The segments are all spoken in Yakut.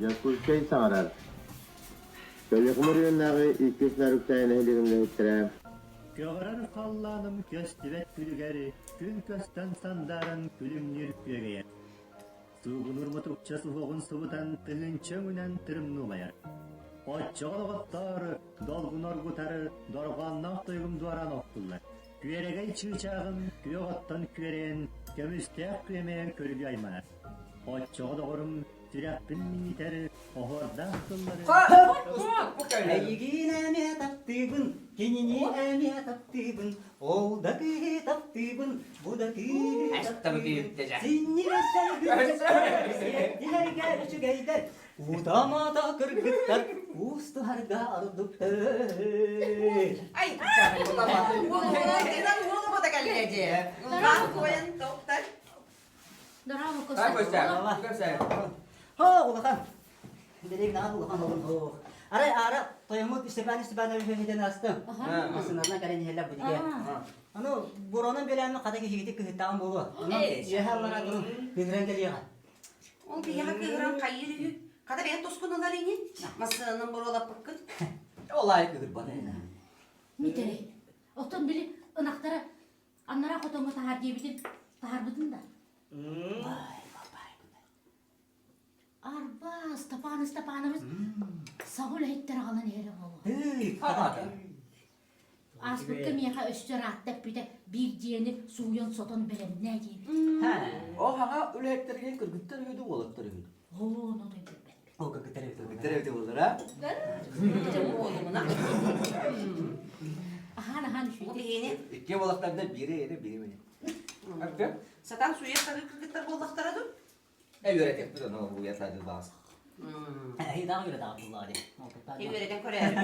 Дьокуускай саҥарар. Өлүөхүмэ оройуоннааҕы иккис Наруктай нэһилиэгин үлэһиттэрэ Көҕөрөр халлааным көстүбэт күлүгэр күн көстөн сандааран күлүмнүүр күөгэйэр. Суугунуур мутукча суһуоҕун субутан тыһыынча өҥүнэн тырымныы Оччоҕо доҕоттоор, долгун оргутар, дорҕоонноох тойугум дуораан охтуллар. Күөрэгэй чыычааҕым күөх оттон күөрэйэн, көмүстээх күөмэйэ көрүлүү айманар. Оччоҕо доҕорум сүрэхпин минньитэр оһуордаах тыллары Эйигин эмиэ таптыыбын, кинини эмиэ таптыыбын, ол да кыыһы таптыыбын, бу да кыыһы таптыыбын. Синньигэс сиэттилэргэ үчүгэйдэр, Утамата кыргыттар куустуһарга ордуктар. Ай, уолу уолу бота кэллэ дии. Улахан тоқтар. Хо, улахан. Билигин наһаа улахан олун. Арай аара тойоммут Степан Степанович үһүтэн астым. Масынарна кэлэн иһэллэр бу диге. Аны буронан бэлээммин хата киһигити кыһыттаҕым буолуо. Онон үөһэ аллара турун кыыһыран кэлиэҕэ. Ол биһиэхэ кыыһыран хайыыр үһү? Хата бэйэн тускун ылар ини? Массыынанан буруолаппыккын. Ол аайы кыыһырбат. Митерей, оттон били ынахтара аннараа хотоҥҥо таһаар диэбитин таһаарбытын да? Арба, Степан Степанович саҕа үлэһиттэр аҕалан иһэрэ буолуо. Ааспыкка миэхэ өссө ыраатта эппитэ биир дьиэни сууйан-сотон бэлэмнээ диэбит. Ол хаҥа үлэһиттэргэ кыргыттар үһү дуу, уолаттар үһү дуу? Оо, ону да билбэппин. Ол кыргыттар эбит, кыргыттар эбит буоллар, а? Буолумуна. Аһаан аһаан үчүгэй. Биһиэни Икки уолаттарда биири эрэ биири мини. Сатаан сууйар сатыыр кыргыттар буоллахтара дуу? Үөрэтиэхпит ону уйа саадыл баҕас. Эһиги үөрэтэ буллаа дии. Үөрэтэн көрөөрү.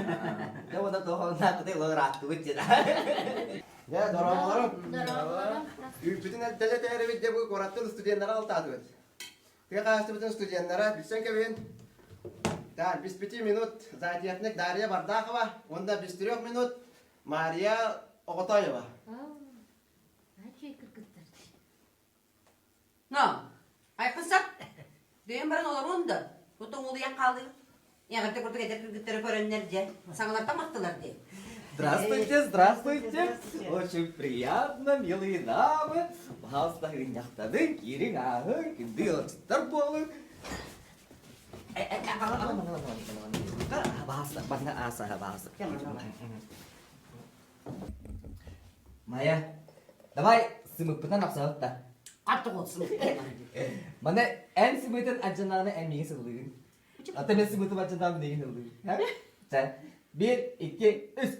Дьэ уонна тоҕо наакытай ырааттыбыт дьэ. Дьэ, дорооболорум. Дорооболорум. Үүппүтүн элтэлэтээрэбит дьэ бу куораттан студеннара алтаатыбыт. Тыа хаһаайыстыбатын студеннара билсэн кэбиһин. Так, без пяти минут зоотехник Дарья Бардахова уонна без трех минут Мария Оҕотоева. Ачай кыргыттар. Но, айхысап, дөйөн баран олоруон да, отон улуйан хаалыы. Эҕэрдэ курдук эдэр кыргыттары көрөннөр дьэ, саҥалартан махтылар дии. Здравствуйте, здравствуйте! Очень приятно, милые дамы. Пожалуйста, ынньахтадын, киириҥ ааһыҥ, күндү ыалдьыттар буолуҥ. Баҕаста, манна аасаһа, баҕаста. Майя, давай сымыппытынан ахсабыт да. Аттык сымыппытынан. Маны эн сымыытын алдьанааны эн миигин сыллыыгын. Ата мен сымыытым алдьанааны миигин ыллыыгын. Чэ, биир, икки, үс.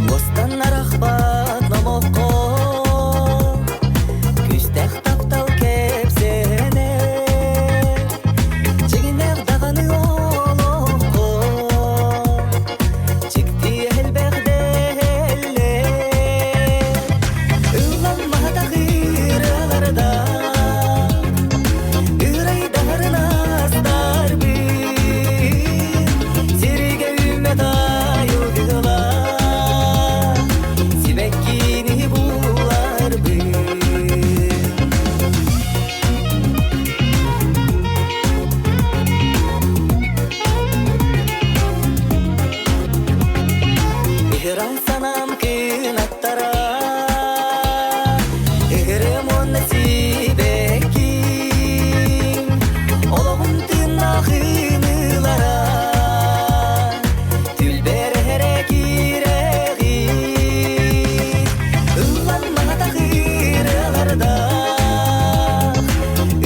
Уостан арахпат номоххо Күүстээх таптал кэпсээнэ Дьиҥнээх даҕаны олоххо Дьикти элбэх дэһэллэр Ылламматах ырыаларда Ырайдарын астарбын Сиргэ үүммэт айылгылар Сибэккини буларбын Ыһыран санаам кынаттара Ыһырым уонна сибэкким Олоҕум тыыннаах ымыылара Түлбэр эрэ киирэҕин Ылланматах ырыалардаах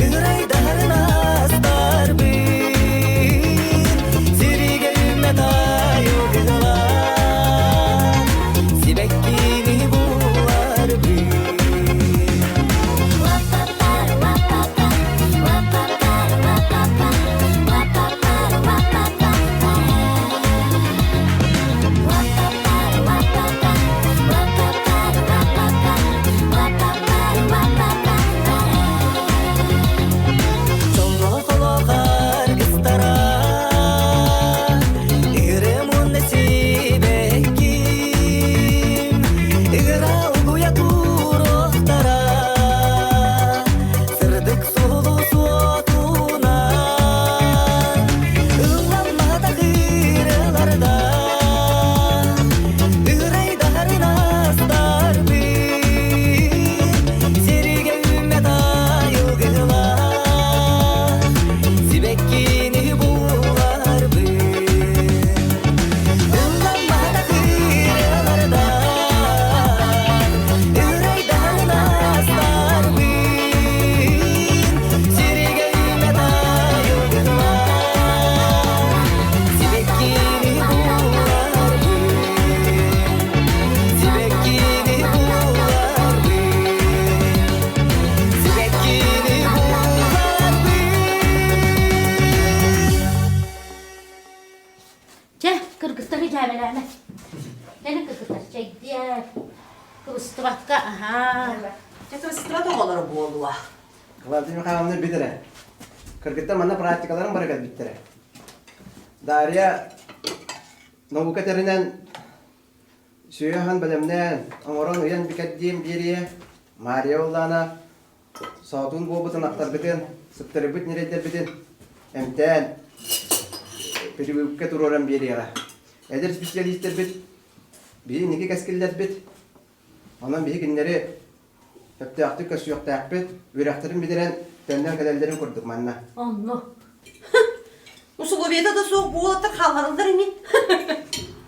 Ырайдарын астарбын Сиригэ үүммэт айылгылаах. Чэгдиэ кыбыстыбакка аһаа. Чэ кыбыстыбат оҕолоро буолуо. Клавдия Михайловна бүтэрэ. Кыргыттар манна практикаларын бары кэлбиттэрэ. Дарья наука тэринэн сүөһү бэлэмнээн, оҥорон ыйан бикэрдиим биэриэ. Мария Уллана соотуун буолбутун ахтарбытын, сыптарыйбыт ньирэйдэрбитин эмтээн, прививка туруоран биэриэҕэ. Эдэр специалистэрбит биһи инники кэскиллэрбит. Онон биһи кинилэри сөптөөхтүк көрсүөхтээхпит, үөрэхтэрин бүтэрэн төннөн кэлэллэрин курдук манна. Онно. Усулуобуйата да суох буолаттар хаалларыллар ини.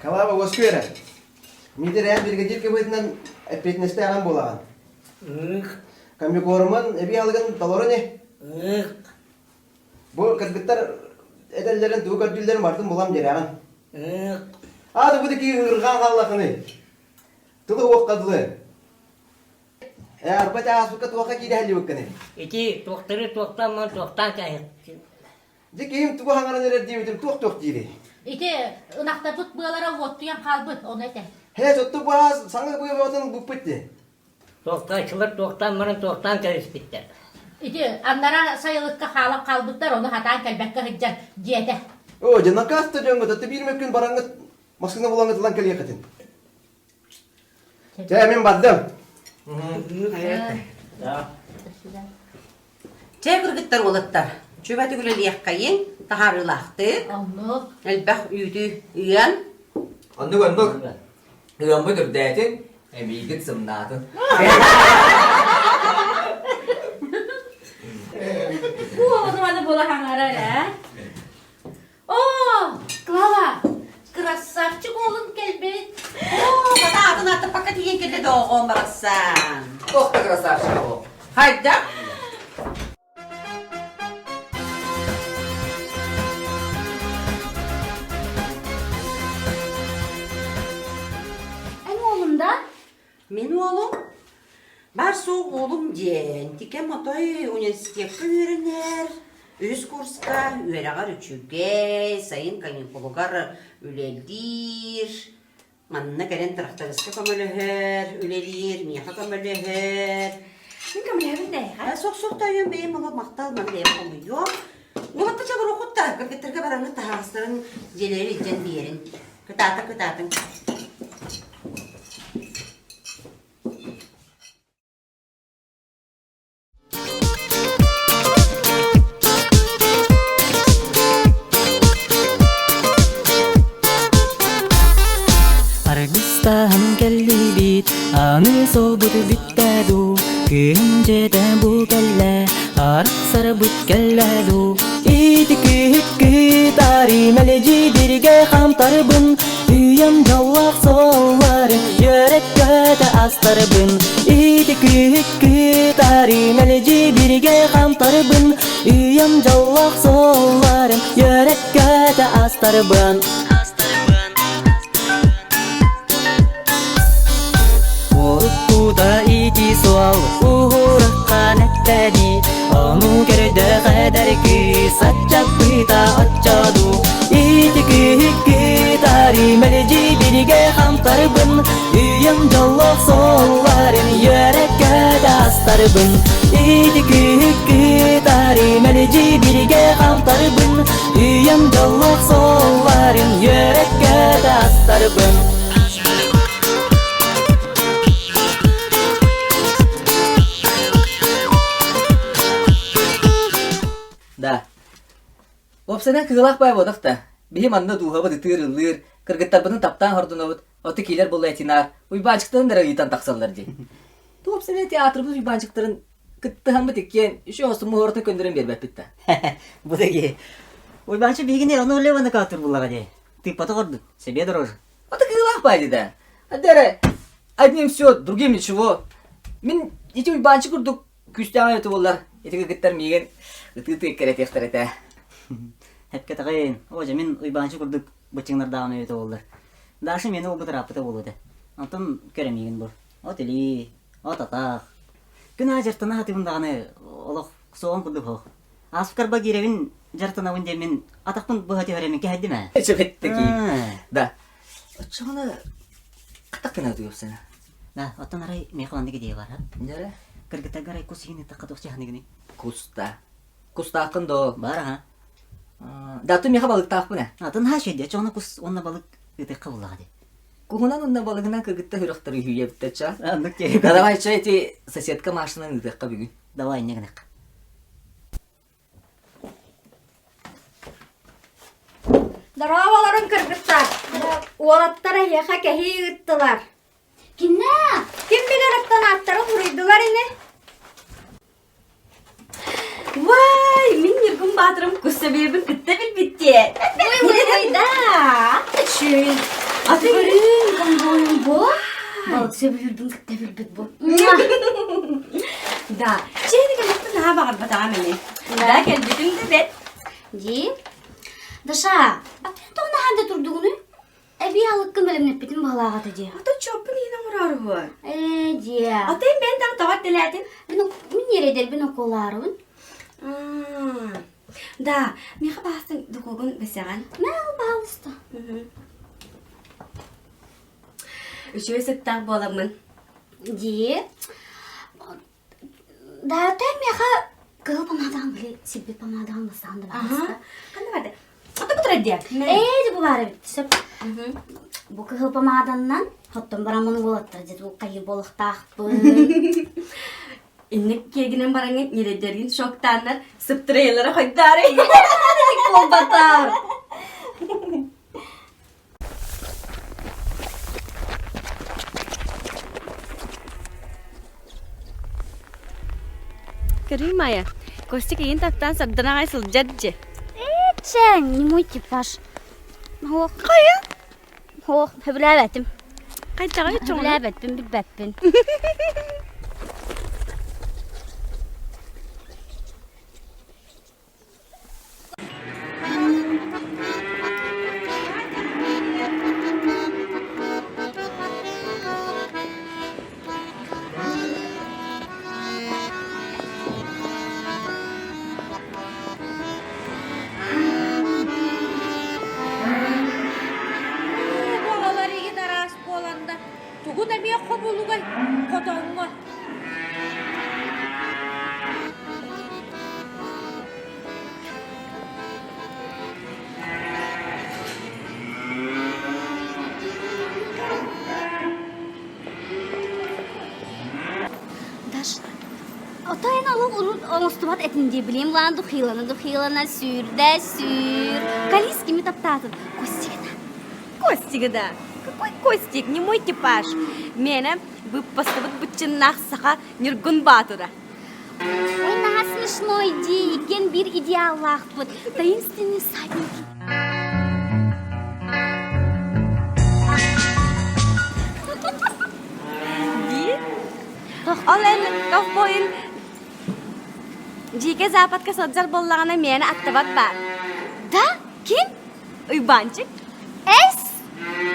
Калаба уоскуй эрэ. Миитэр эн бригадир кыбыытынан эппиэтинэстээҕин буолаҕын. Комбикормун эбии аһылыгын толорун ини. Бу кыргыттар этэллэрин тугу көрдүүллэрин барытын булан биэрэҕин. Аата бу дики ыырҕаан хааллахыный. Тылы уохха дылы. Ээ, арба ааспыкка туохха киирэ сылдьыбыккыный? Ити туохтары туохтаан ман туохтаан кээһик. Дьэ киһим тугу хаҥаран эрэр диэбитим туох-туох диирий? Ити ынахтарбыт быалара уоттуйан хаалбыт, ону этэ. Һээ, сотту баас саҥа быа буппут дии. Туохтааччылар туохтаан баран туохтаан кэбиспиттэр. Ити аннара сайылыкка хаалан хаалбыттар, ону хатаан кэлбэккэ сылдьан дьиэтэ. Оо, дьэ накаас да дьоҥҥо татты биир мөккүн бараҥҥыт массыына булаҥҥыт ылан кэлиэххитин. Чэ, мин бардым. Чэ, кыргыттар уолаттар, чүбэтик үлэлиэххэйиҥ, таһаарыылаахтык, Оннук. элбэх үүтү ыан. Оннук оннук. Ыаммыт үрдээтин, эмиийгит сымнаатын. Бу ону буола хаҥарар ээ. О, Клава, красавчик уолун кэлбит. Оо, хата атын аттаппакка тиийэн кэллэ дооҕоон барахсан. Туох да красавчик ол. Хайда? Эн уолун да? Мин уолум Бар суох уолум диэн, тикэм отой университекка үөрэнэр, үһүс курска үөрэҕэр үчүгэй, сайын каникулугар үлэлиир, манна кэлэн тырахтарыска көмөлөһөр, үлэлиир, миэхэ көмөлөһөр. Мин көмөлөһөбүн да эйиэхэ. Суох-суох тойон бэйэм олох махтал маны бэйэм хомуйуом. Уолатта чабырохут да, кыргыттарга бараҥҥыт таһаҕастарын дьиэлэрин илдьэн биэрин. Кытаата кытаатыҥ. Аргыстаһан кэллибит, аны суолбут бүттэ дуу, күн дьиэтэ бу кэллэ, арахсарбыт кэллэ дуу. Ити күһүккү тари мэлдьи бииргэ хаамтарбын, Үйэм дьоллоох суоллары үөрэ-көтө астарбын Ити күһүккү тари мэлдьи бииргэ хаамтарбын Үйэм дьоллоох суоллары үөрэ-көтө астарбын Уруккута ити суол уһураххан эттэди Ону көрдөх эдэр кыыс аччаппыта оччоду Ити күһүккү тари мэлдьи биригэ хамтарбын Үйэм дьоллоох суолларын үөрэ-көтө астарбын Ити күһүккү тари мэлдьи биригэ хамтарбын Үйэм дьоллоох суолларын үөрэ-көтө астарбын Да. Уопсайынан кыылаах баай буолах да. Биһи манна дууһабыт ытыыр-ыллыыр, кыргыттарбытын таптаан хордунабыт, отту киилэр буолла этинаар, Уйбаанчыктарын эрэ ыйытан тахсаллар дии. Туопсайынан театрбыт Уйбаанчыктарын кыттыһаммыт иккиэн үчүгэй оҥостон муһуоратын көннөрөн биэрбэппит да. Бу да киһи. Уйбаанчык биһигини ону Леваны каатыр буллаҕа дии. Тыыппатах ордук, себе дороже. Вот кыылаах баай да. Ардары одним все, другим ничего. Мин ити Уйбаанчык курдук күүстээх эбитэ буоллар, ити кыргыттар миигин ытыы-ытыы эккирэтиэхтэр этэ. Эпкэтэҕин, оо дьэ мин Уйбаанчык курдук быччыҥнардааҕым эбитэ буоллар. Даша миэнэ уолбут ырааппыта буолуо этэ. Онтон көр миигин бу. От илии, от атах. Күн аайы дьартана сатыыбын даҕаны олох суоҕун курдук суох. Ааспыкарба киирэбин дьартанабын диэммин атахпын быһа түһэрэммин кэһэйдим ээ. Чэбэттэ кии. Да. Оччоҕуна Хаттак гына тыгыпсана. Да, оттон арай миэхэ маннык идея бар, Нere? Кыргыттарга арай кус иһин ыттахха туох чаһыныгыный? Куста. Кустааххын доо. Бар аха. Да, атын миэхэ балыктаахпын ээ. Атын ха шөйдө, чоҕуна кус уонна балык ытыахха буллаҕа дии. Куһунан уонна балыгынан кыргыттар үрөхтөр үһүйэбиттэр ча. Аннык диэ. Да давай ча эти соседка Машинан ыытыахха бүгүн. Давай инньэ гыныахха. Дорооболорун кыргыттар! Уолаттар эһиэхэ кэһии ыыттылар. Кимнээх? Ким билэр оттон ааттарын суруйдулар ини? Вай, мин Ньургун Баатырым кус сэбиэбин кытта билбиттиэ. Ой, ой, ой, да! Аты Аты конвойум бу. Балык сөбүлүүрбүн кытта билбит бу. Да, чэйни кэлбиттин наһаа баҕарбатаҕым ини. Да, кэлбитим да бэт. Дии. Даша, а ты тоҕо наһаа да турдугунуй? Эбии алыккын бэлэмнэппитин баҕалааҕа этэ дии. Ата чоппун иһин оҥороруһу. Ээ, дии. Ата мен таң тоҕо телээтин. Мин мин ньирэйдэрбин уколаарыбын. Да, миэхэ баастын духугун бэсэҕин. Мэл, пожалуйста. Үчүгэй сыттаах буоламмын. Дии. Да, ты миэхэ кыһыл помадаҕын били сирбит помадаҕын бастаан да баҕаста. Ханна барды? Ото бутура диэ. Ээ, бу баар эбит. Сөп. Бу кыһыл помаданнан хоттон бараммын уолаттар дьэ бу хайы буолуохтаахпын. Инник киэгинэн бараҥҥын ньирэйдэргин шоктааннар сыптырайалара хойдаары. Буолбатар. Көрүй Майя, Костик игин таптаан сардан аҕай сылдьар дьэ. Ээ, не мой типаж. Ох, Хайа? ох, сөбүлээбэтим. Хайдаҕый чоҥону? Сөбүлээбэппин, билбэппин. Оҕолор игин араас буоланнар тугун эмиэ хобулугай хотоҥҥо Даш, отойун олох урут оҥостубат этин дии билим лаан духилана духилана сүүрдэ сүүр. Калис кими таптаатын? Костигина. Костик да. Какой Костик? Не мой типаж. Миэнэ быппастыбыт быччыннаах саха Ньургун Баатыра. Ой, наһаа смешной дии, иккиэн биир идеаллаахпыт. Таинственный всадники. Дии? Ол эн ковбойун дьиикэ западка сылдьар буоллаҕына миэнэ аттыбат баар. Да? Ким? Уйбаанчык. Эс?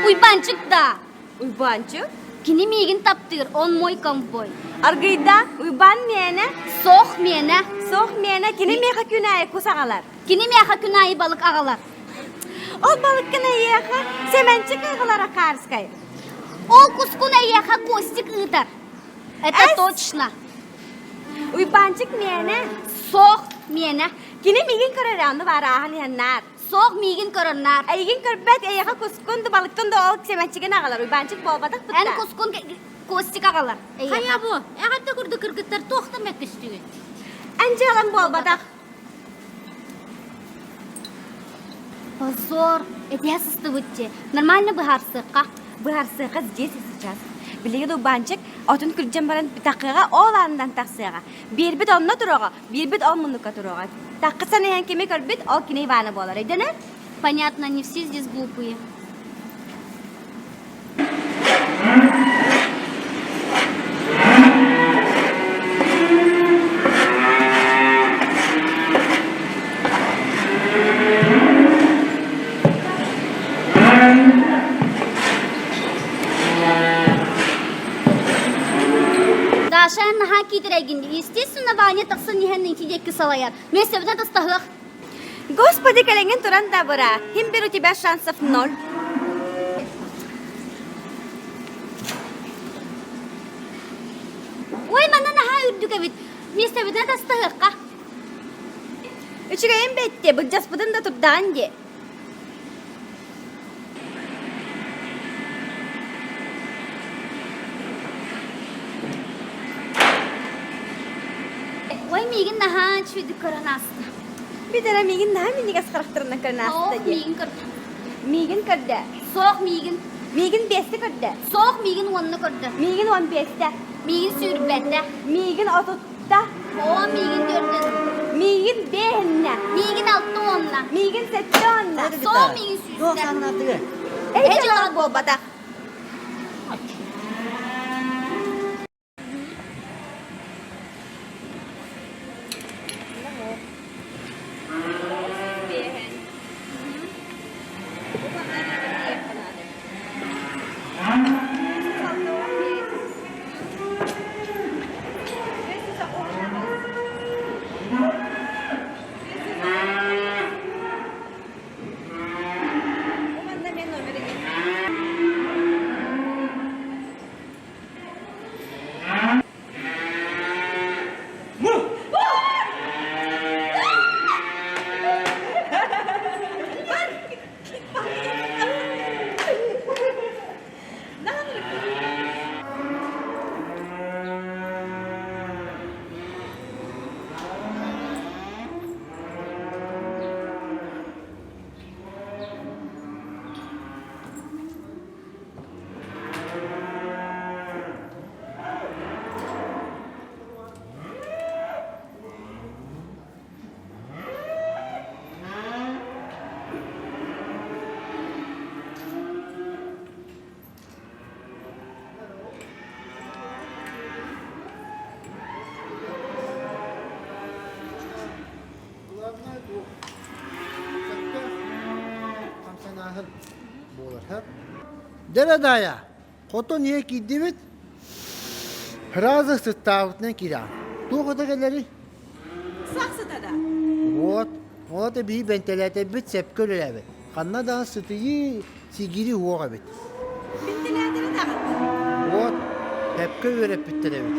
Уйбаанчык да. Уйбаанчык? Кини миигин таптыыр, он мой ковбой. Аргыйда, Уйбаан миэнэ. Сох миэнэ. Сох миэнэ, кини миэхэ күн аайы кус аҕалар. Кини миэхэ күн аайы балык аҕалар. Ол балыккын эйиэхэ Сэмэнчик аҕалар Акарскай. Ол кускун эйиэхэ Костик ыытар. Это Эс? точно. Уйбаанчык миэнэ. Сох миэнэ. Кини миигин көрөр онну баарааһын иһэннаар. Суох миигин көрөрнаар. Эйигин көрбөт, эйиэхэ кускун да балыктын да ол Сэмэнчигин аҕалар. Уйбаанчык буолбатах Эн бытта. кускун Костик аҕалар. Хайа бу, эҕэрдэ курдук кыргыттар туохтан мөккүстүгүт? Эн дьыалаҥ буолбатах. Позор, этиһэ сыстыбыт дии. Нормально быһаарсыахха. Быһаарсыахха здесь и сейчас. Билигин Уйбаанчык отун күрдьэн баран такыаҕа ол аанынан тахсыаҕа. Биэрбит онно туруоҕа, биэрбит ол муннукка туруоҕа. Таккысан иһэн кими көрбүт, ол кини Ивана буолар. Өйдөнөр? Понятно, не все здесь глупые. Даша наһаа киитэрэйгин естественно Ваня тахсан иһэн ити диэки салайар. Миэстэбитин тастаһыах. Господи, кэлэҥҥин туран да быра. Ким бир у тебя шансов ноль. үчүгэйдик эбит. Миэстэбитин атастаһыахха. Үчүгэйин бэттиэ, былдьаспытын да турдаҕын дии. Ой, миигин наһаа үчүгэйдик көрөн ааста. Бүт эрэ миигин наһаа минньигэс харахтарынан көрөн ааста Суох дии. миигин көрдө. Миигин көрдө. Суох миигин. Миигин биэстэ көрдө. Суох миигин уонна көрдө. Миигин уон биэстэ. Миигин сүүрбэтэ. Миигин отутта. Оо, миигин түөртэн. Миигин биэһиннэ. Миигин алта уонна. Миигин сэттэ уонна. Суох миигин Туох сүүстэ. санаатыгар? Эһи дьылаҕыт буолбатах. Главное бу сөптөөх хамсанааһын буолар. Дэрэ Даайа, хотон ийэ киирдибит, сразу сыттаабытынан киирэҕин. Туох ото кэлэрий? Сах сыта да. Вот, ол ата биһи бэнтэлээтэбит сөпкө үлэлээбит. Ханна даҕаны сытыйыы, сигири уох эбит. Бэнтэлээтэрэ даҕаны. Вот, сөпкө үөрэппиттэр эбит.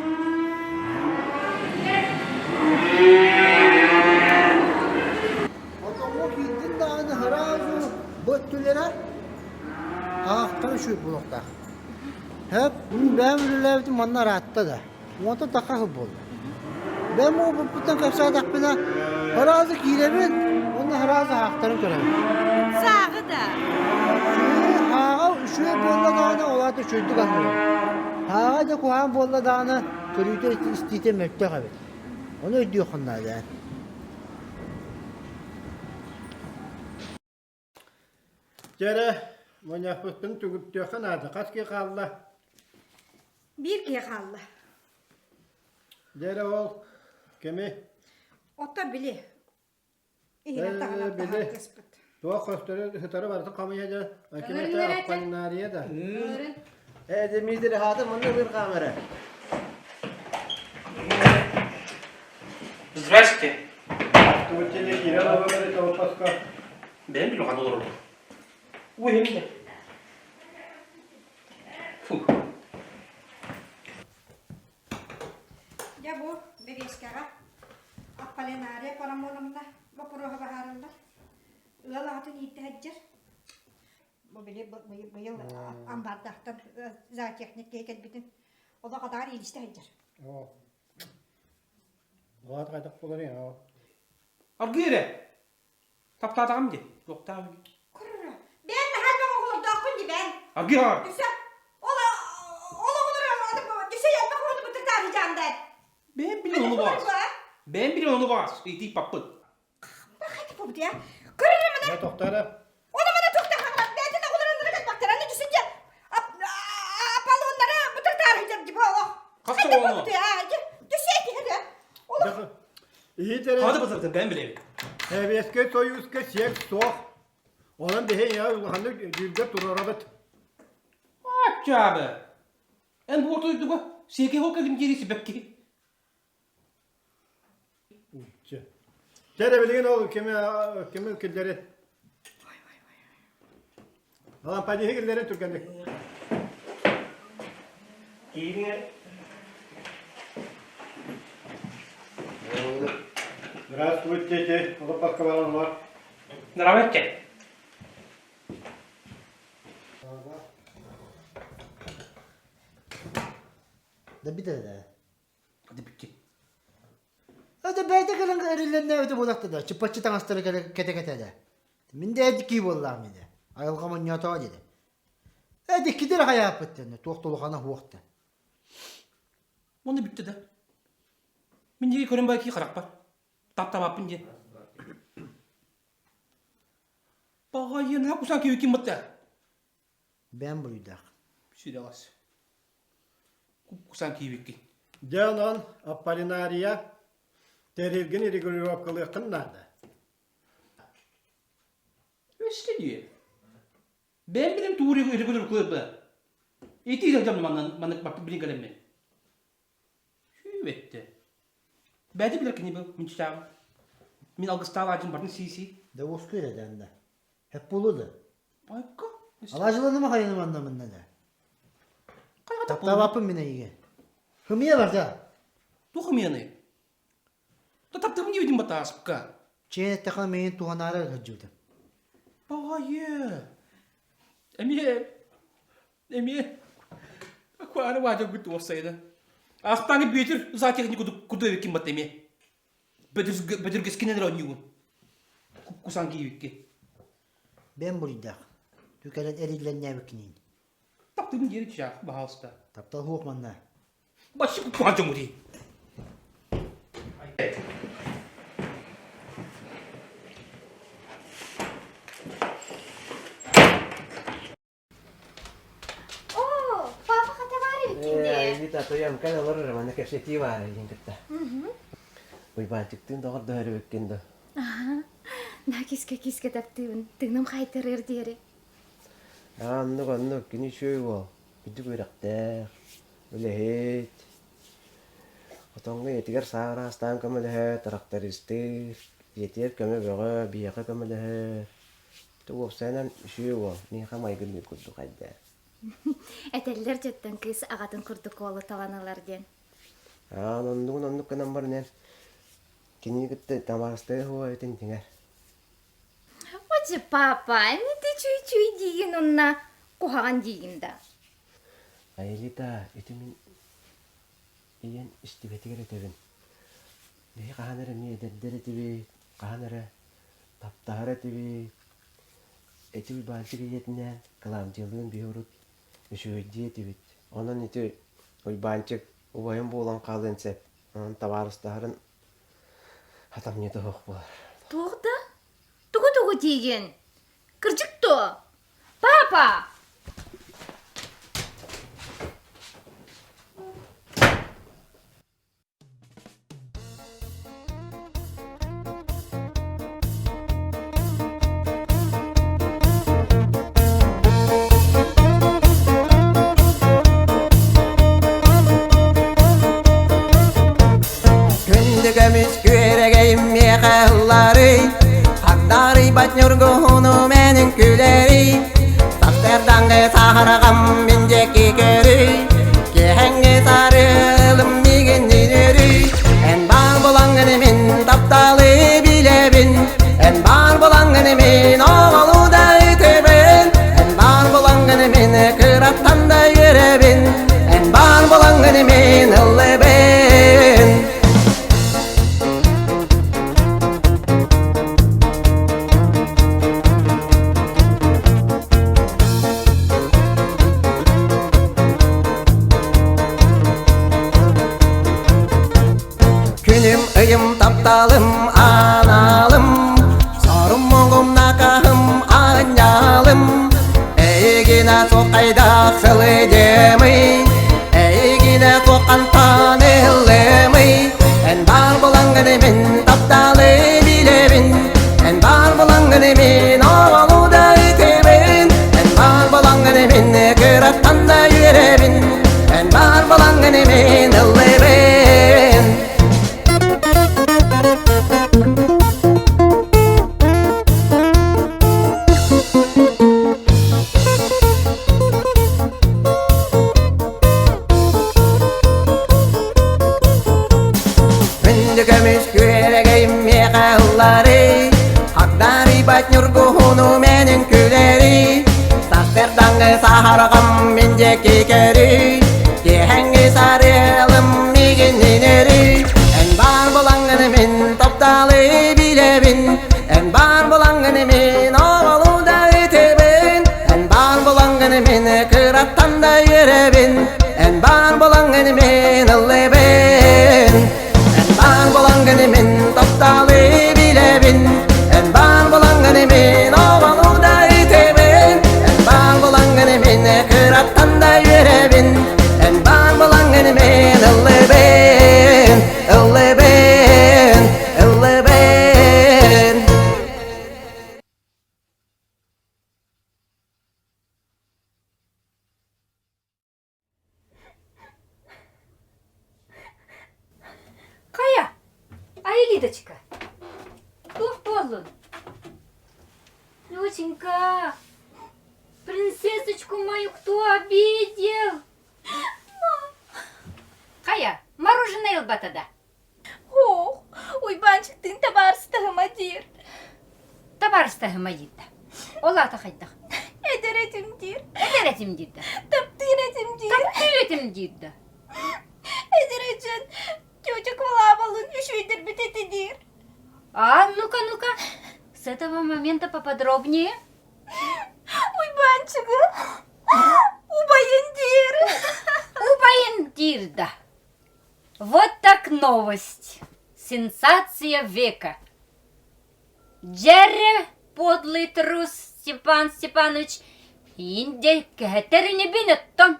Хотоҥҥо киирдин даҕаны сразу бу өттүлэрэ аахтан үчүгэй буолуохтаах. Һэп, мин бэйэм үлэлээбитим манна ыраатта да. Уонтан тахха сыл буолла. Бэйэм уопуппуттан кэпсээтэхпинэ, сразу киирэбин уонна сразу аахтарын көрөбүн. Сааҕы да. Ааҕа үчүгэй буолла даҕаны, ол аата үчүгэйдик аһыырым. Ааҕа да куһаҕан буолла даҕаны, көрүүтэ истиитэ мөлтөх эбит. Ону өйдүөххүн наада. Дьэ эрэ, мунньахпытын түгүртүөххэ наада. Хас киһи хаалла? Биир киһи хаалла. Дьэ эрэ ол кими? Ото били. Иһирэн таһынан били. таһааргыспыт. Туох көстөрү сытары барытын хамыйа дьэ. Кимэтэ аппаннаарыйа да. Ээ, Дмитрий, хаата манна ылыр камера. Здрасте. Тугутча киирэн олорор тоҕус Бэйэм билихан олорорум. Уйум Фу. Дьэ бу бэбиэскэҕэ Аполлинария Парамоновна боппуруоһа баһаарыллар. Ыал аҕатын ииттэ сылдьар. Бу били быйыл амбардаахтан зоотехник киһи кэлбитин олох атаҕар иилистэ сылдьар. Улаат хайдах буоларый? Аргыый эрэ. Таптаатаҕым дии. Туохтаах Курра. Бэйэн наһаа элбэх оҕолордооххун дии бэйэн. Аргыый аҕар. Дүсэ. Ол ол оҕолор дүсэ элбэх оҕону бытырдаары дьаанда. Бэйэм билин ону баас. Бэйэм билин ону баас. Итии паппыт. Бахайты бу я. Көрөрө мана. Я тохтара. Оны мана тохтар хаңлар. Бэйэтин оҕолорун ныры кэлбэктэр. Аны дүсүн дьэ. Аполлоннары бытырдаары дьэр дии олох. Хас оҕону? Дүсэ этиһэр. Олох. Иһит эрэ. Хады бытырдын бэйэм билэбин. Сэбиэскэй Сойууска сиэр суох. Онон биһи ийэ улаханнык дьүүлгэ туруорабыт. Аччаабы. Эн бу орто дойдуга сиэкэй хол кэлим диэри сибэкки. Чэ. Чэ билигин ол кими кими киллэри. Лампадиһы киллэрин түргэнник. Киириҥэ. Здравствуйте, лопатка баранлар. Здравствуйте. Да бит да. Да битти. Это бэйдэ кэлэн эриллэннээбитэ буолахта да, чыппаччы таҥастары кэтэ-кэтэ да. Мин да эдикии буоллаҕым диде. Айылҕа монньоотоо диде. Эдиккитер хайааппыт дэнэ, туох да улахана суох да. Оны бүттэ да. Мин диги көрөн бай ки харахпар. Таптабаппын диэн. Баҕайы, кусан киви ким бытта? Бэм буруйдаах. Сүрэҕэс. Кусан киибиккин. Дьэ онон Аполлинария тэрилгин регулировкалыаххын наада. Өссө дии. Бэйэм билим туу регулировкалыырбы. Ити сылдьан манан маннык баппыт билин кэлэммин. Сүүбэтте. Бэйэтэ билэр кини был, мин чычааҕым. Мин алгыстаах аадьым барын сии-сии. Да уоскуй эрэ да Хэп буолуо да. Айка. Алаажыланыма хайаным манна манна да. Таптаабаппын мин эйиге. Хымия барда. Туох хымияный? Да таптабын диэбитим батааспка. Чээн эттэххэ миигин туһанаары сылдьыбытым. Баҕайы. Эмиэ эмиэ акваары баадьаргыт уоссайда. Астааны Бүөтүр зоотехник курдук эбиккин батта эмиэ. Бөдүргэскинэн эрэ оонньуубун. Кусан киибикки. Бэм буруйдаах. Түкэлэн эриллэннээбиккиниин. Таптыыбын диэри чаах, баһаалыста. Таптал суох манна. Баччы куппаҕа дьоҥу Оо, папа хата баар эбиккин дии. Вита, тоям кэл олорор манна кэпсэтии баар диэн кытта. Уйбаанчыктыын доҕордоһор эбиккин да. Аха. На киске-киске таптыыбын. Тыыным хайтарыар диэри. Аа, оннук оннук, кини үчүгэй уол. Үрдүк үөрэхтээх, үлэһит. Хотоҥҥо ийэтигэр саараастаан көмөлөһө, трактористыыр, ийэтигэр көмө бөҕө, биһиэхэ көмөлөһөр. Уопсайынан үчүгэй уол, миэхэ майгынныыр курдук айдаа. Этэллэр дьэттэн кыыс аҕатын курдук уолу талан ылар диэн. Аан оннугун оннук гынан баран эн кинини кытта тамарастыа суоҕа эбитин дьиҥэр. Очи папа, не ты чуй-чуй диигин онно куһаҕан диигин да. Аэлита, ити мин ийэн истибэтигэр этэбин. Биһи хаһан эрэ эмиэ эдэрдэр этибит, хаһан эрэ таптаһар этибит. Ити Уйбаанчык ийэтинээн Клавдиялыын биһи урут үчүгэйдии этибит. Онон ити Уйбаанчык убайым буолан хаалыан сөп. Онон табаарыстаһарын хатамньыта суох буолар. Туох да? Тугу-тугу диигин? Кырдьык дуо? Папа! Күндү көмүс күөрэгэйим миэхэ ылларый, Хагдарыйбат ньургуһуну мэнин күлэрий, Сарсыардаҥҥы саһарҕам мин диэки көрүй, Киэһэҥҥи сарыалым миигин үөрүй. Эн баар булаҥҥын мин тапталы билэбин, Эн баар булаҥҥын мин оҕолуу да ытыбын, Эн баар булаҥҥын мин кыраттан да үөрэбин, Эн баар булаҥҥын мин ыллыбын. Күнүм, ыйым, тапталым, аналым, Сорум моҥум, накаһым, аанньалым, Эйигинэ туоххайдаах сылдьыамый, Эйигинэ туоххантан ыллыамый, Эн баар булаҥҥын мин тапталы билэбин, Эн баар булаҥҥын мин оҕолуу да ытыбын, Эн баар булаҥҥын мин кыраттан да үөрэбин, Эн баар булаҥҥын мин ыллыыбын. Күндү көмүс күөрэгэй миэхэ мигиннинери Киэһэҥҥи сарыалым мигиннинери Эн баар булаҥҥын мин тапталы билэбин Эн баар булаҥҥын мин оҕолуу да ытыбын Эн баар булаҥҥын мин кыраттан да үөрэбин Эн баар булаҥҥын мин ыллыбын Эн баар булаҥҥын мин тапталы билэбин Эн баар булаҥҥын мин оҕолуу да ытыбын Эн баар булаҥҥын мин кыраттан да үөрэбин Эн баар булаҥҥын мин ыллыбын Ыллыбын, ыллыбын Хайа, Аэлиточка, туох буоллун? Лёсенька, принцессочку мою кто обидел? Хайа, мороженое ылбата да? Ох, Уйбаанчыктыын табаарыстаһыма диир. Табаарыстаһыма диир да. Ол аата хайдах? Эдэр этим диир. Эдэр этим диир да. Таптыыр этим диир. Таптыыр этим диир да. Эдэр этин тетя Квалабалын үчүгэйдэрбит этэ диир. А ну-ка, ну-ка, с этого момента поподробнее. Уйбаанчыгы убайын диир. Убайын диир да. Вот так новость! Сенсация века! Дьэрэ, подлый трус Степан Степанович, инде кэһэтэр инибин оттон.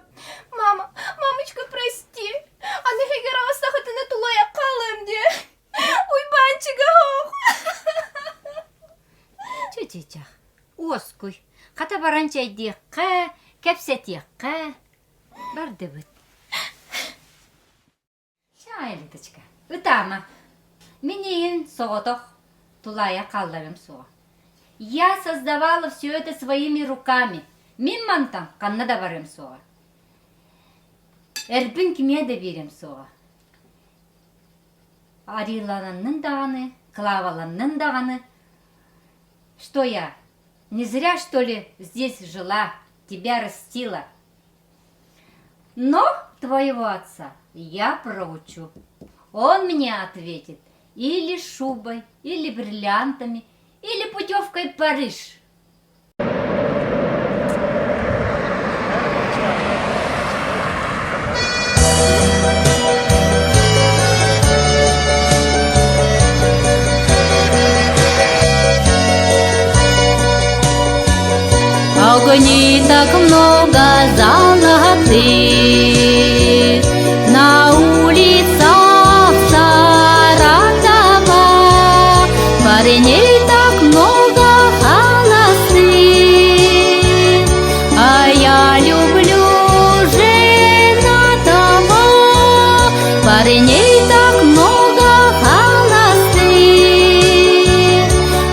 Мама, мамочка, прости, аны хэгераҕа сахатына тулайа хаалыам диэ. Уйбаанчыга оох. Чычычах, уоскуй, хата баран чэйдиэххэ, кэпсэтиэххэ. Бардыбыт. Чаайлыточка, ытаама. Мин эйин соҕотох тулаайах хаалларым суоҕа. Я создавала все это своими руками. Мин мантан ханна да барыам суоҕа. Эрбин кимиэ да биэриэм суоҕа. Арилананнын даҕаны, Клаваланнын даҕаны, что я, не зря, что ли, здесь жила, тебя растила. Но твоего отца я проучу. Он мне ответит или шубой, или бриллиантами, или путевкой в Париж. Огней так много золотых На улицах Саратова Парней так много холостых А я люблю женатого Парней так много холостых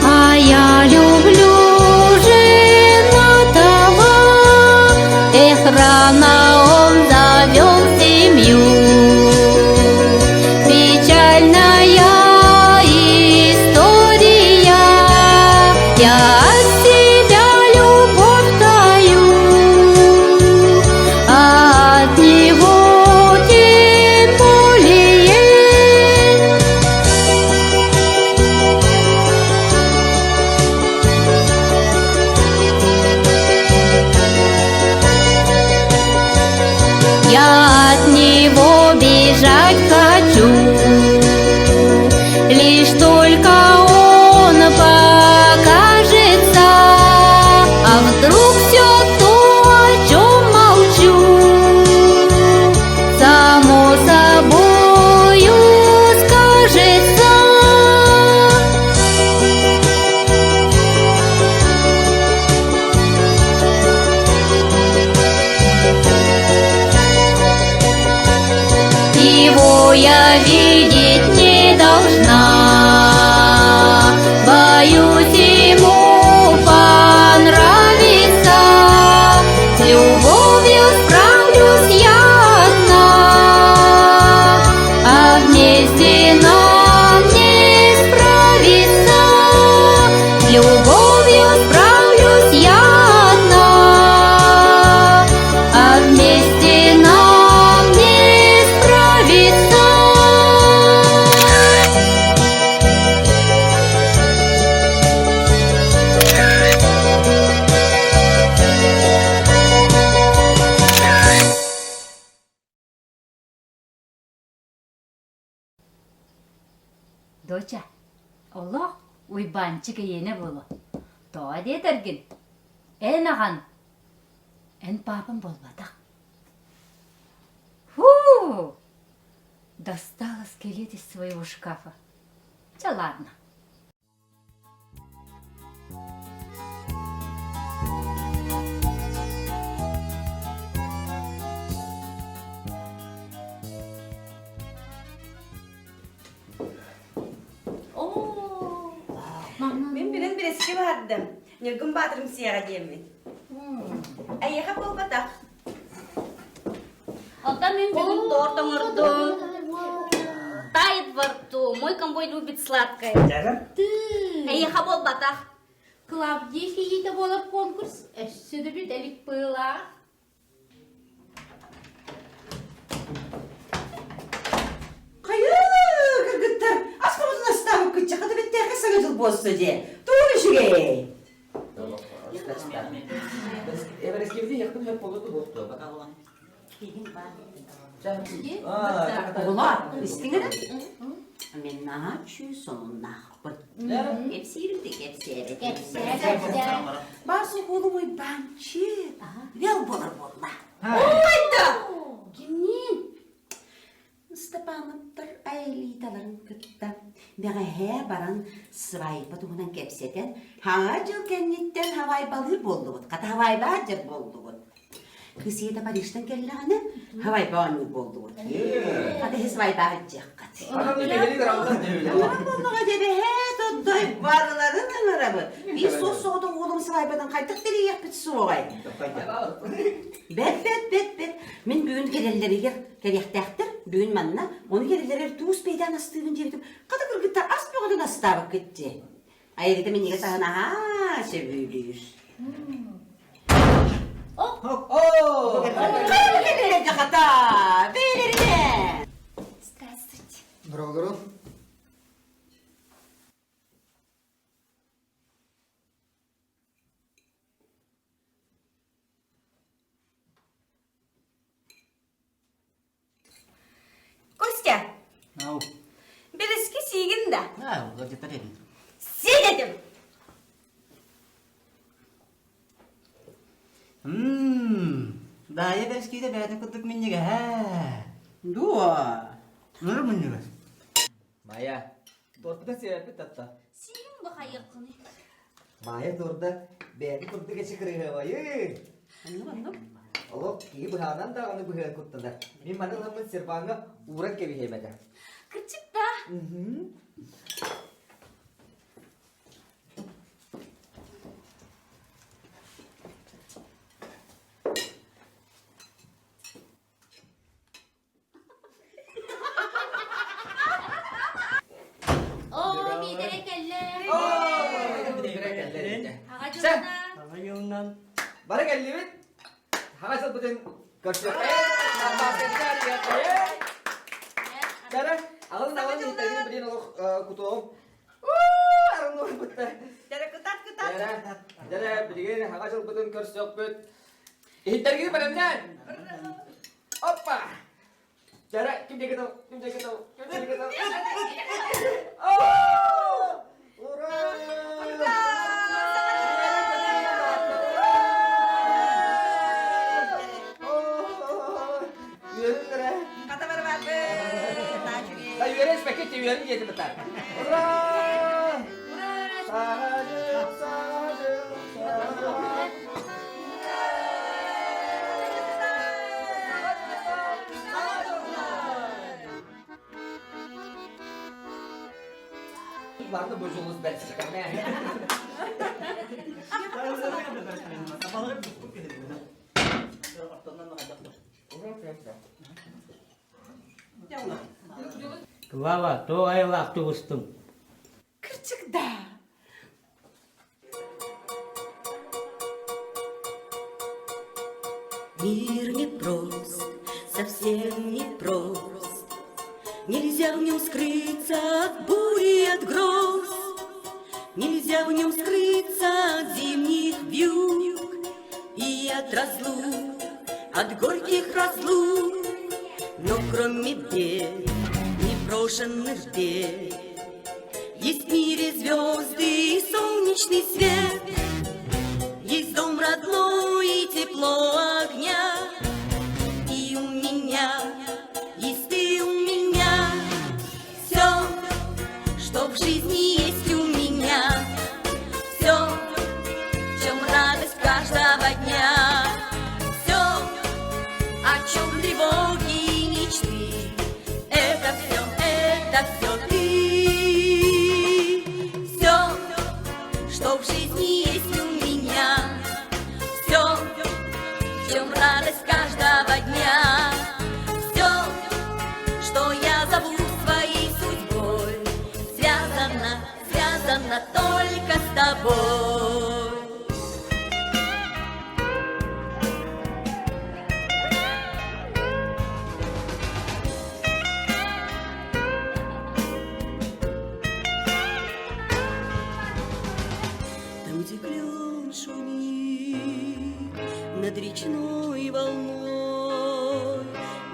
А я люблю женатого Эх, рано он завел семью Печальная история Я от себя любовь таю А от него тем более Я от него бежать хочу, Лишь только он покажется, А вдруг все то, о чем молчу, Само собою скажется. Его я видеть не должна, Боюсь ему понравится, С любовью справлюсь я одна, А вместе нам не справиться. С любовью справлюсь я одна, А вместе Доча, олох Уйбаанчык эйиэнэ буолуо. Тоҕо диэтэргин, эн аҕан, эн паапам буолбатах. Фу! Достала скелет из своего шкафа. Чэ, ладно. Мин билэн бэрэски бардым. Ньургун Баатырым сиэҕэ диэммин. Эйиэхэ буолбатах. Оттон мин бүгүн торт оҥордум. Тает во рту. Мой комбой любит сладкое. Эйиэхэ буолбатах. Клавдия Филита буолар конкурс өссө да бүт элик быылаах. Хайа, кыргыттар, ас хомутун астаабыккытча хата бэттээхэ саҥа дьыл буолсу дии. Тугун үчүгэй? Оҕолор, истиҥ эрэ. Мин наһаа үчүгэй сонуннаахпын. Кэпсиирим да кэпсээбэтим. Кэпсээ, Баар суох Уйбаанчык ыал буолар буолла. Ой да! Кимниин? Ыстапааныптар Аэлиталарын кытта бэҕэһээ баран свайба туһунан кэпсэтэн, хаҥа дьыл кэнниттэн хавайбалыыр буоллубут, хата хавайбаа дьэр буоллубут. Кыыс ийэтэ Парижтан кэллэҕинэ, хавайба оонньуур буоллубут. Хата иһи свайбаа илдьиэххит. Буоллаҕа дьэбэһээ тоттой барыларын ыҥырабыт. Биир суос соҕотох уолум свайбатын хайдах тэрийиэхпит суоҕай? Бэт, бэт, бэт, бэт. Мин бүгүн кэлэллэригэр кэлиэхтээхтэр. Бүгүн манна. Ону кэлэллэригэр туус бэйдээн астыыбын диэбитим. Хата кыргыттар ас бөҕөтүн астаабыккыт дии. Айылгыта минньигэс аһын аһаа сөбүлүүр. Хата, бэйэлэринэ! Здравствуйте. Здравствуйте. Костя! Ау. Бэрэски сиигин да? Аа, ыалдьыттар этим. Сиэ дедим! Ммм, Даайа бэрэскиитэ бэйэтин курдук минньигэһэ. Дуо? Нөрө минньигэс. Майя, тортуга сиэппит татта. Сиигин бахайыккыны. Маайа турда, бэйэтин курдук эчи кырыһыабайы. Оннук, оннук. Олох киһи быһаанан даҕаны быһыан куттанар. Мин маны ыламмын серваҥҥа ууран кэбиһиэм этэ. Кырдьык да. Оо, Миитэрэй кэллэ. Аҕа дьылынан. Аҕа дьылынан. Бары кэллибит. Хаҕа сылбытын көрсүөххэ. Дара, аҕалын аҕалын иһиттэргин билин олох кутуом. Арынныбытта. Дара кытат кытат. Дара, билигин хаҕа сылбытын көрсүөхпүт. Иһиттэргин бэлэмнээн. Опа! Дара, ким диэки тыл, ким диэки тыл, ким диэки тыл. Ура! Үөрүн Хата барбаппыт, Да үөрэн испэккэ үөрэн диэтим бытар. Ура! Саҥа дьыл, саҥа дьыл, саҥа дьыл. Барда bu жолус бәрсикәмә. Клава, туох айылаах тубустуҥ? Кырдьык да. Мир непрост, совсем непрост. Нельзя в нем скрыться от бури, от гроз. Нельзя в нем скрыться от зимних вьюг И от разлук, от горьких разлук. Но кроме бед, непрошенных бед, Есть в мире звезды и солнечный свет, Есть дом родной и тепло огня. И у меня, есть ты у меня, Все, что в жизни есть у меня, Все, в чем радость каждого дня, Все, о чем тревоги и мечты, Это все, это все ты. Все, что в жизни есть у меня, Все, в чем радость каждого дня, Все, что я зову своей судьбой, Связано, связано только с тобой. Там, где клен шумит над речной волной,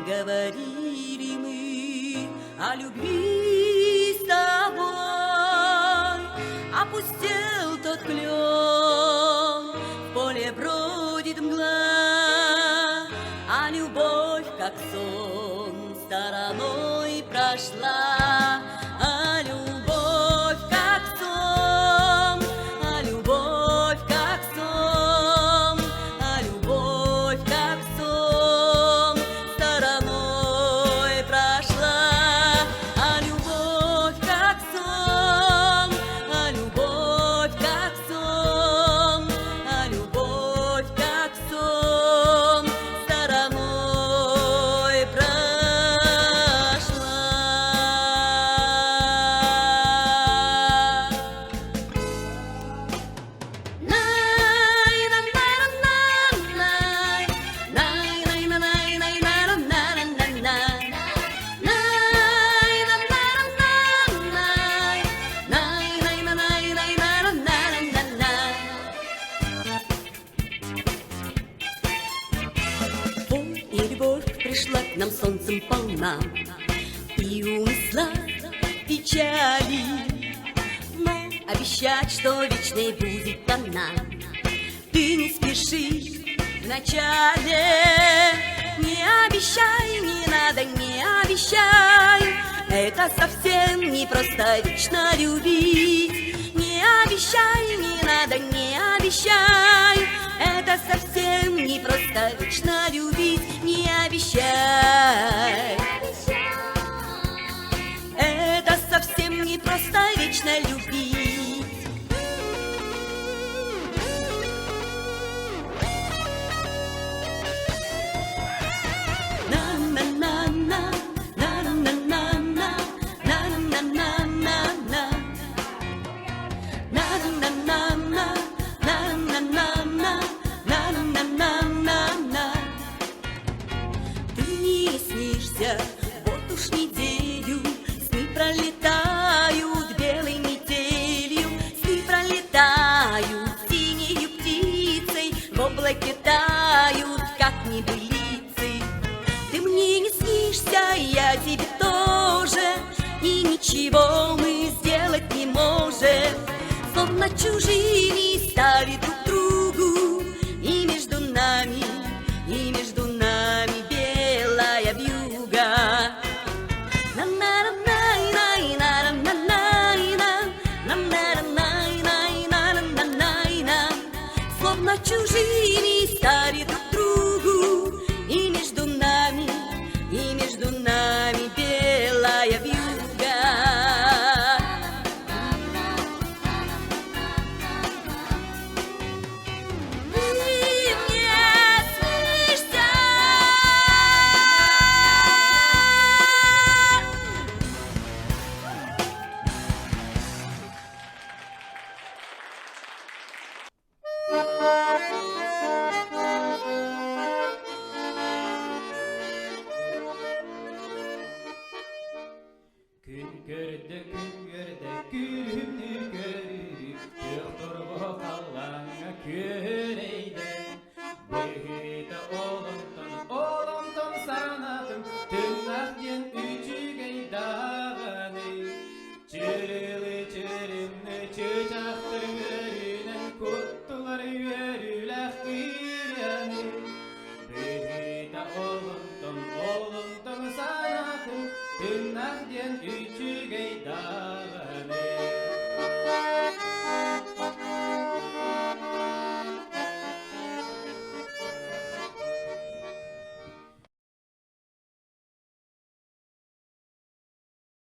Говорили мы о любви с тобой. Опустел тот клен, в поле бродит мгла, А любовь, как сон, стороной прошла. А любовь, как сон, а любовь, как сон, а любовь, как сон, стороной прошла. А любовь, как сон, а любовь, как сон, а любовь, как сон, стороной прошла. И любовь пришла к нам солнцем полна, И унесла печали. Но обещать, что вечной будет она, Ты не спеши вначале. Не обещай, не надо, не обещай, Это совсем не просто вечно любить. Не обещай, не надо, не обещай, Это совсем не просто вечно любить. Не обещай. Это совсем не просто вечно любить. На-на-на-на, на-на-на-на, на-на-на-на-на. На-на-на-на, на-на-на-на, на-на-на-на-на. Ты мне снишься, вот уж неделю, Сны пролетают белой метелью, Сны пролетают синею птицей, В облаке тают, как небылицы. Ты мне не снишься, я тебе тоже, И ничего мы сделать не можем. Словно чужими стали друг другу, И между нами, и между нами белая вьюга. На-на-на-най-най-на-на-най-на, Словно чужими стали друг другу, И между нами, и между нами белая вьюга. Ты мне снишься. Күн көрдө, күн көрдө, күлүмнү көрүп, күөх торбо халлааҥҥа күөрэйдэ. Быһыыта олонтон, олонтон санатым, тыҥах диэн үчүгэй даҕаны. Чырылы. Тыыннаах диэн үчүгэй даҕаны.